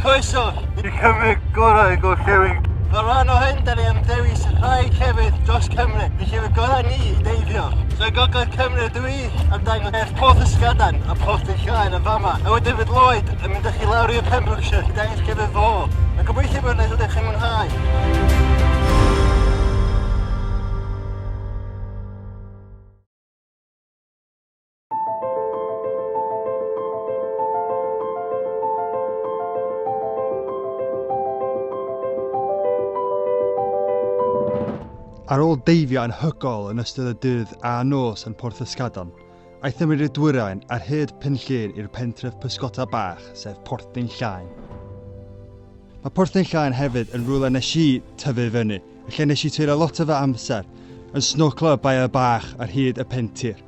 Croeso i'r Cymru gorau y gorllewin. Fel rhan o hyn, da ni am dewis rhai llefydd dros Cymru, y llefydd gorau ni i deifio. So yn Gogledd Cymru dw i am dangos eich Porth Ysgadan a Porth yn Llaen yn fama. A wedyn fydd Lloyd yn mynd â chi lawr i'r Pembrokeshire i dangos llefydd fo. A gobeithio bod ydych chi'n mwynhau. Ar ôl deifio anhygoel yn ystod y dydd a nos yn Porth Ysgadon, aethom i'r dwyrain ar hyd Pen Llŷn i'r pentref pysgota bach, sef Porthyn Llaen. Mae Porthyn Llaen hefyd yn rhywle nes i tyfu fyny, y lle nes i treulio lot o fy amser yn snorclo y baeau bach ar hyd y pentir.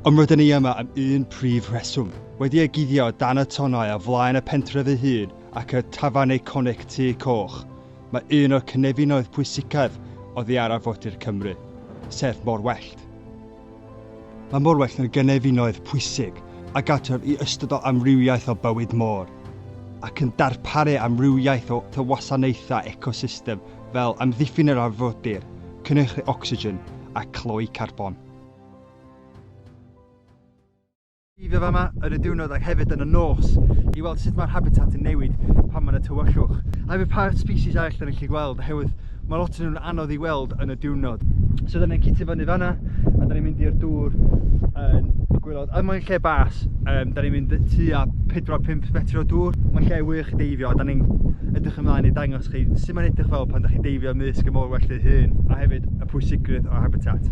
Ond rydyn ni yma am un prif rheswm. Wedi ei guddio dan y tonnau o flaen y pentref ei hun ac y tafarn eiconig Tŷ Coch, mae un o'r cynefinoedd pwysicaf oddi ar arfordir Cymru, sef Morwellt. Mae morwellt yn gynefinoedd pwysig a gartref i ystod o amrywiaeth o bywyd môr, ac yn darparu amrywiaeth o wasanaethau ecosystem fel amddiffyn yr arfordir, cynhyrchu ocsigen a cloi carbon. I fi fama yn y diwrnod ac hefyd yn y nos i weld sut mae'r habitat yn newid pan mae'n y tywyllwch. A hefyd pa species arall da ni'n gallu gweld oherwydd mae lot o'n nhw'n anodd i weld yn y diwrnod. So da ni'n cytio fyny fanna a da ni'n mynd i'r dŵr yn y gwylod. A mae'n lle bas, um, da ni'n mynd tua 4-5 metr o dŵr. Mae'n lle wych i deifio a da ni'n edrych ymlaen i dangos chi sut mae'n edrych fel pan da chi'n deifio ymysg y môr wellt ei hun a hefyd y pwysigrwydd o'r habitat.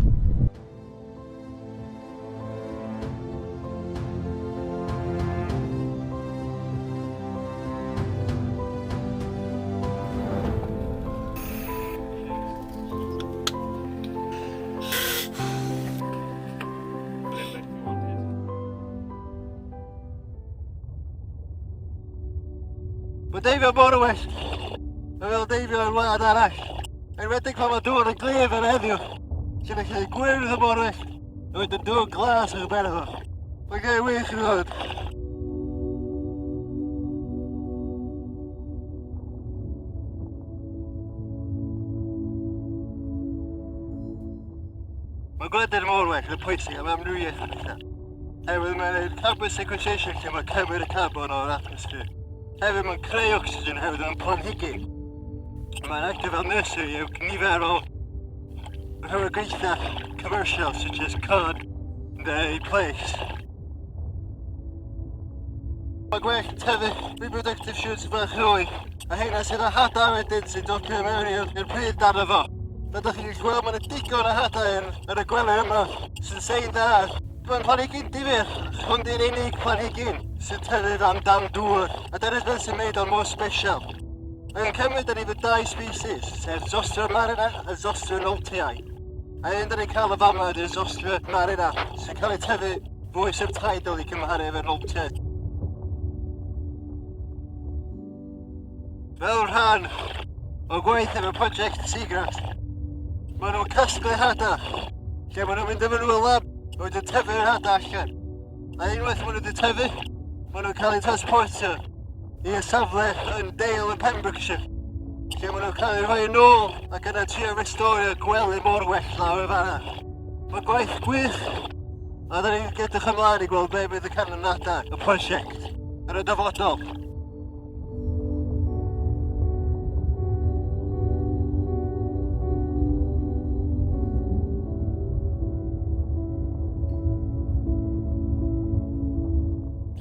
Mae deifio mor well. Mae fel deifio yn wlad arall. Enwedig pan mae dŵr yn glir fel heddiw. Sy'n eich lle gwyrdd y mor well. A wedyn dŵr glas ar ben efo. Mae'n lle wych i ddod. Mae gwledydd mor well yn pwysig am amrywiaeth o bethau. Hefyd mae'n gwneud carbon sequestration lle mae cymryd y carbon o'r atmosffer. Hefyd mae'n creu oxygen hefyd yn planhigyn. Mae'n actio fel nursery yw nifer o rhywogaethau commercial such as cod neu plaice. Mae gwell tyfu reproductive shoots bach hwy a heina sydd â hadau wedyn sy'n dopio mewn i'r pridd dan fo. Fel ydych chi'n gallu gweld mae yna digon o hadau yn, yn y gwely yma sy'n sein da. Mae'n planhigyn difyr, hwn di'r unig planhigyn sy'n tyfu dan dan dŵr a dyna beth sy'n gwneud o'n mor special. Yn Cymru, da ni efo dau species, sef Zostera marina a Zostera noltii. A un da ni'n cael y fama ydy'r Zostera marina, sy'n cael ei tyfu fwy subtidal i cymharu efo'r noltii. Fel rhan o gwaith efo Project Seagrass, maen nhw'n casglu hada, lle maen nhw'n mynd efo nhw y lab, a wedyn tyfu'r hada allan. A unwaith maen nhw wedi tyfu, maen nhw'n cael eu transportio i'r safle yn Dale yn Pembrokeshire, lle maen nhw'n cael eu rhoi yn ôl ac yna trio restorio gwely morwell lawr y fanna. Mae gwaith gwych, a da ni'n edrych ymlaen i gweld be bydd y canlyniadau y prosiect yn y dyfodol.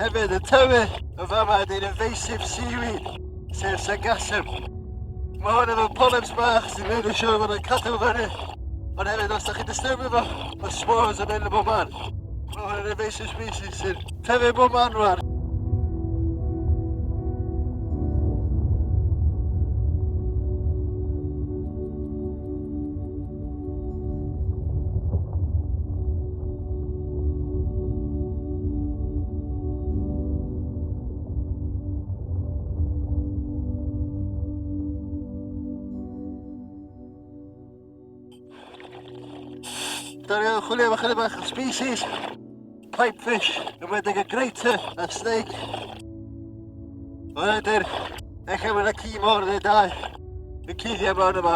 Hefyd y tyfu yn fama ydy'r invasive seaweed, sef sargassum. Mae hwn efo polyps bach sy'n gwneud yn siŵr bod yn cadw fyny. Ond hefyd, os da chi'n disturbio fo, mae spores yn mynd yn bob man. Mae hwn yn invasive species sy'n tyfu bob man rwan. Da ni'n chwilio am ychydig bach o species, pipefish, yn wedig y greater a snake. Ond wedyn, ella mae yna ci môr neu dau yn cuddio mewn yma.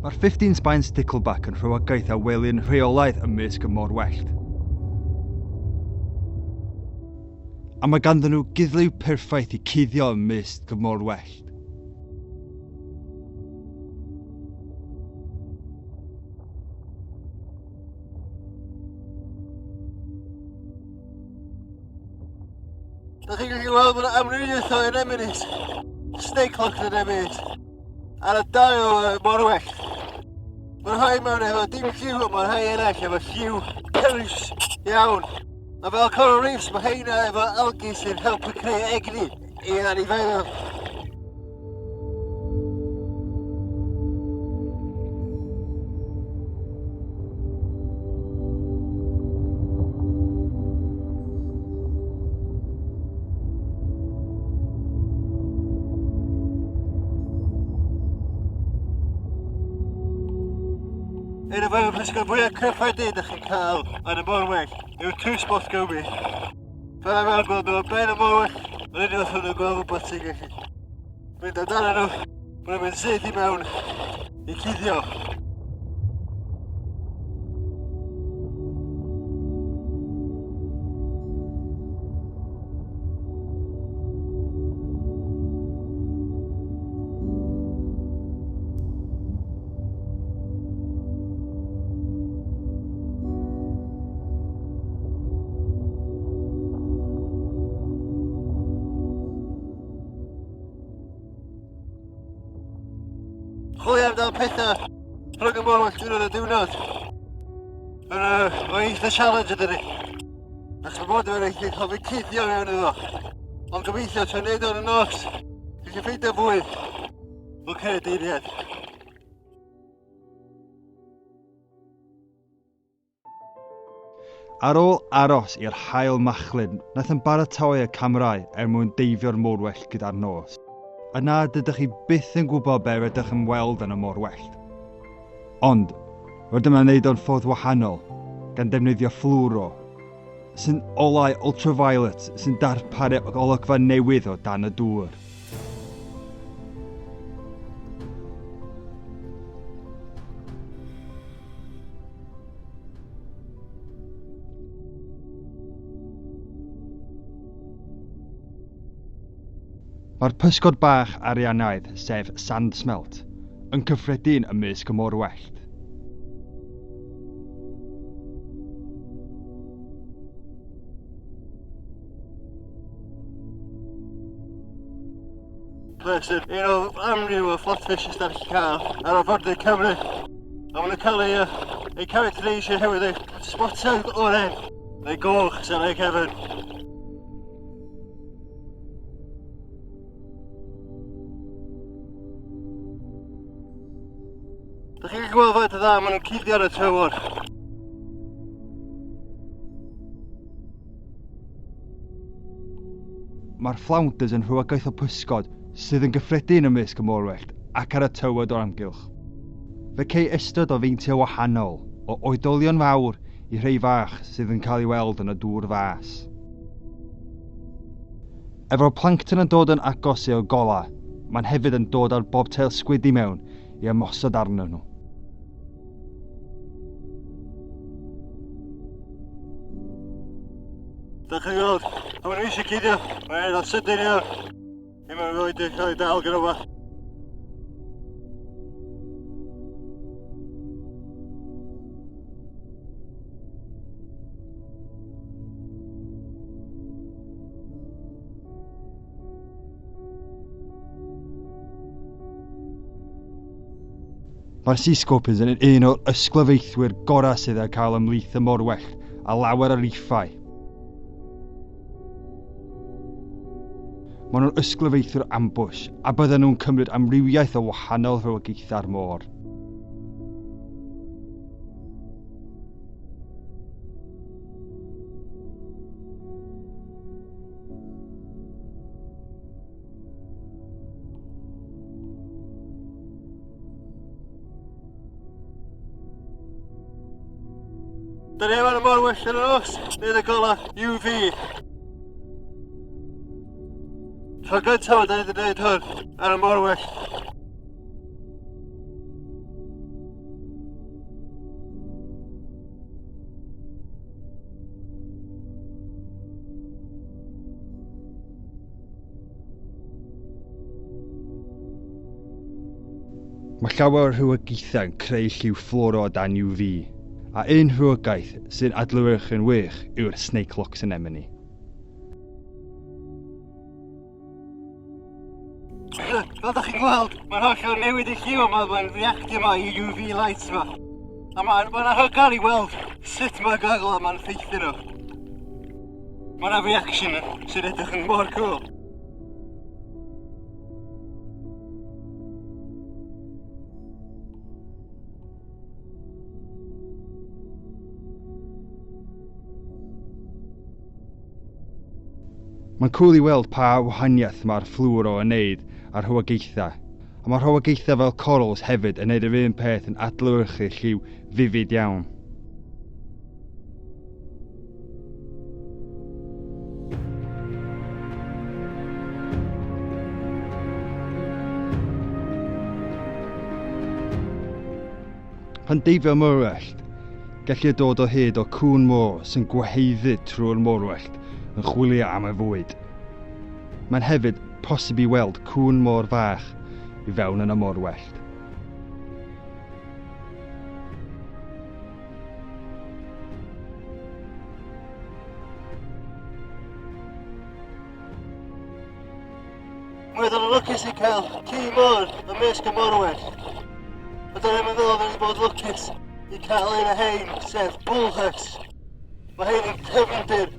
Mae'r 15 Spine Stickleback yn rhywogaeth a welir yn rheolaidd ymysg y môr-wellt. A mae ganddyn nhw guddliw perffaith i cuddio ymysg y môr-wellt. Da chi'n gallu gweld bod yna amrywiaeth o anemones, snake-locked anemones, ar y dail y morwellt. Mae rhai mewn efo dim lliw, ond mae rhai eraill efo lliw piws iawn. A fel coral reefs, mae rheina efo algae sy'n helpu creu egni i anifeiliaid. Un o'r fawr pysgod fwyaf cyffredin ydych chi'n cael yn y morwell yw'r two-spot goby. Fel arfer gweld nhw ar ben y morwell, ond unwaith nhw'n gweld rhywbeth ti'n gallu mynd amdano nhw, maen nhw'n mynd syth i mewn i cuddio. Chwilio amdan pethau rhwng y môr diwrnod a diwrnod. Yn uh, eitha challenge ydyn ni. Achos mae bod yn eitha cael fi cuddio mewn iddo. Ond gobeithio tra'n neud o'n y nos, gallu ffeindio fwy o creaduriaid. Ar ôl aros i'r haul machlud, wnaethom baratoi y camerâu er mwyn deifio'r môr-wellt gyda'r nos. Yna, dydych chi byth yn gwybod be rydych yn weld yn y môr-wellt. Ond, rydym yn wneud o'n ffordd wahanol, gan defnyddio fflwro, sy'n olau ultraviolet sy'n darparu olygfa newydd o dan y dŵr. Mae'r pysgod bach ariannaidd, sef sandsmelt, yn cyffredin ymysg y môr-wellt. Pleser, un o amryw o flatfishes da chi'n cael ar arfordir Cymru. A maen nhw'n cael eu, eu characterisio hefyd eu spotau oren neu goch sy'n eu cefn. Da chi'n gweld faint o dda maen nhw'n cuddio ar y tywod. Mae'r flounders yn rhywogaeth o pysgod sydd yn gyffredin ymysg y môr-wellt ac ar y tywod o'r amgylch. Fe cei ystod o feintiau wahanol, o oedolion fawr i rhai fach sydd yn cael ei weld yn y dŵr fas. Efo'r plankton yn dod yn agos i'r golau, mae'n hefyd yn dod â'r bobtail squid i mewn i ymosod arnyn nhw. Da chi'n gweld, a maen nhw eisiau cuddio, mae'n edrych sydyn iawn. Ddim yn rhoi cael ei dal gyda fo. Mae'r Sea Scorpions yn un o'r ysglyfaethwyr gorau sydd ar cael ymhlith y morwellt a lawer o reeffau. Maen nhw'n ysglyfaethwyr ambush a bydden nhw'n cymryd amrywiaeth o wahanol rhywogaethau'r môr. Da ni efo'r mor well yn y nos, nid y gola UV. Tro gyntaf da ni wedi gwneud hwn ar y môr well. Mae llawer o rhywogaethau'n creu lliw fflworo o dan UV, a un rhywogaeth sy'n adlewyrchu'n wych yw'r snakelocks anemone. Fel da chi'n gweld, mae'n hollol newid y lliw yma, mae'n reactio yma i UV lights yma. A mae'n ma anhygoel i weld sut mae'r gogl yma'n ffeithio nhw. Mae'n reaction sy'n edrych yn mor cool. Mae'n cwl i weld pa wahaniaeth mae'r fflwro yn neud ar rhywogaethau. A mae rhywogaethau fel corals hefyd yn neud yr un peth yn adlewyrchu lliw vivid iawn. Pan deifio morwellt, gellir dod o hyd o cŵn môr sy'n gwaheiddi trwy'r morwellt yn chwilio am y fwyd. Mae'n hefyd posib i weld cŵn môr fach i fewn yn y morwellt. Roedd yn lwcus i cael ci môr ymysg y morwellt. Ond o'n i'n meddwl oedd wedi bod lwcus i cael un o hein, sef bullhuss. Mae hein yn cefndir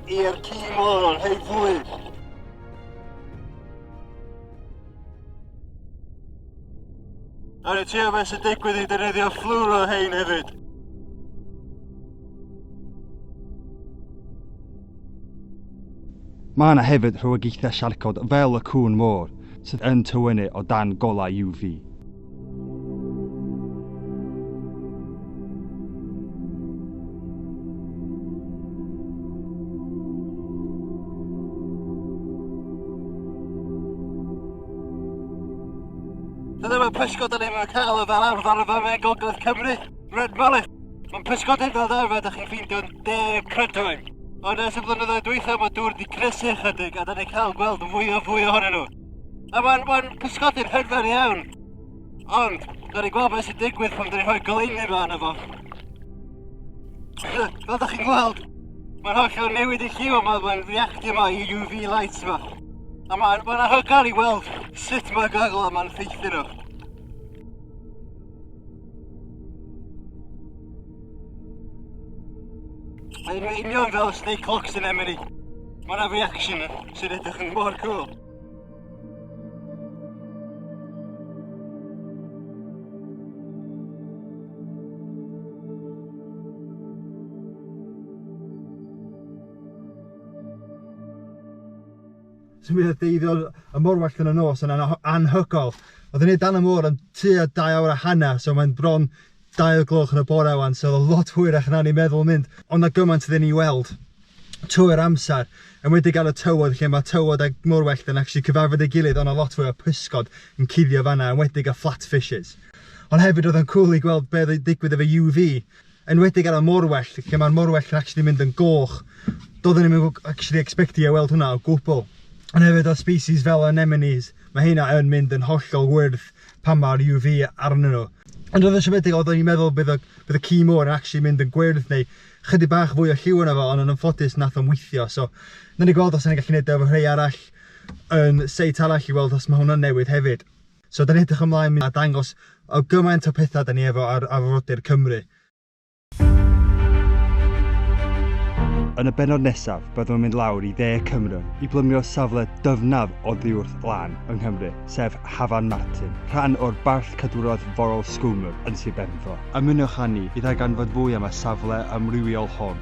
i'r ci môr o'n rhai fwyd. Awn ni trio beth sy'n digwydd i defnyddio fflwro hein hefyd. Mae yna hefyd rhywogaethau siarcod fel y cŵn môr sydd yn tywynnu o dan golau UV. Dyna mae pysgod yn ddim yn cael y fel arfer yma mewn Gogledd Cymru. Red Mullet. Mae'n pysgodyn fel arfer ydych chi'n ffeindio'n de Prydain. Ond ers y blynyddoedd dwytha mae dŵr wedi crysu ychydig a da ni'n cael gweld fwy o fwy ohonyn nhw. A mae'n ma pysgodyn hyfryd iawn. Ond, da ni'n gweld beth sy'n digwydd pan da ni'n rhoi goleuni yma arno fo. Fel da chi'n gweld, mae'n hollol newid i lliw yma, mae'n reactio yma i UV lights yma. A mae'n ma anhygoel i weld sut mae'r gogl yma'n ffeithio nhw. Mae'n union fel snakelocks anemone. Mae'n reaction sy'n edrych yn mor cool. So mi oedd deifio y morwellt yn y nos yn anhygoel. Oedden ni dan y môr am tua 2 awr a hanner, so mae'n bron 2 o'r gloch yn y bore wan, so oedd lot hwyrach na ni'n meddwl mynd. Ond na gymaint iddyn ni weld trwy'r amser, enwedig ar y tywod lle mae tywod a morwellt yn actually cyfarfod ei gilydd, ond a lot fwy o pysgod yn cuddio fanna, enwedig y flatfishes. Ond hefyd oedd yn cool i gweld beth oedd digwydd efo UV, enwedig ar y morwellt, lle mae'r morwellt yn actually mynd yn goch. Doedden ni'm yn actually expectio weld hwnna o gwbl. Ond hefyd o species fel anemones, mae hynna yn mynd yn hollol wyrdd pan mae'r UV arnyn nhw. Ond oedd yn siomedig, oedden ni'n meddwl bydd y, bydd y ci môr yn actually mynd yn gwyrdd neu chydig bach fwy o lliw yna fo, ond yn anffodus nath o'n weithio. So, nawn ni gweld os ni'n gallu gwneud efo rhai arall yn seit arall i weld os mae hwnna'n newid hefyd. So, da ni'n edrych ymlaen a dangos o gymaint o pethau da ni efo ar arfordir Cymru. Yn y bennod nesaf, byddwn yn mynd lawr i dde Cymru i blymio safle dyfnaf oddi wrth lan yng Nghymru, sef Hafan Martin, rhan o'r Barth Cadwraeth Forol Skomer yn Sir Benfro. Ymunwch â ni i ddarganfod fwy am y safle amrywiol hon.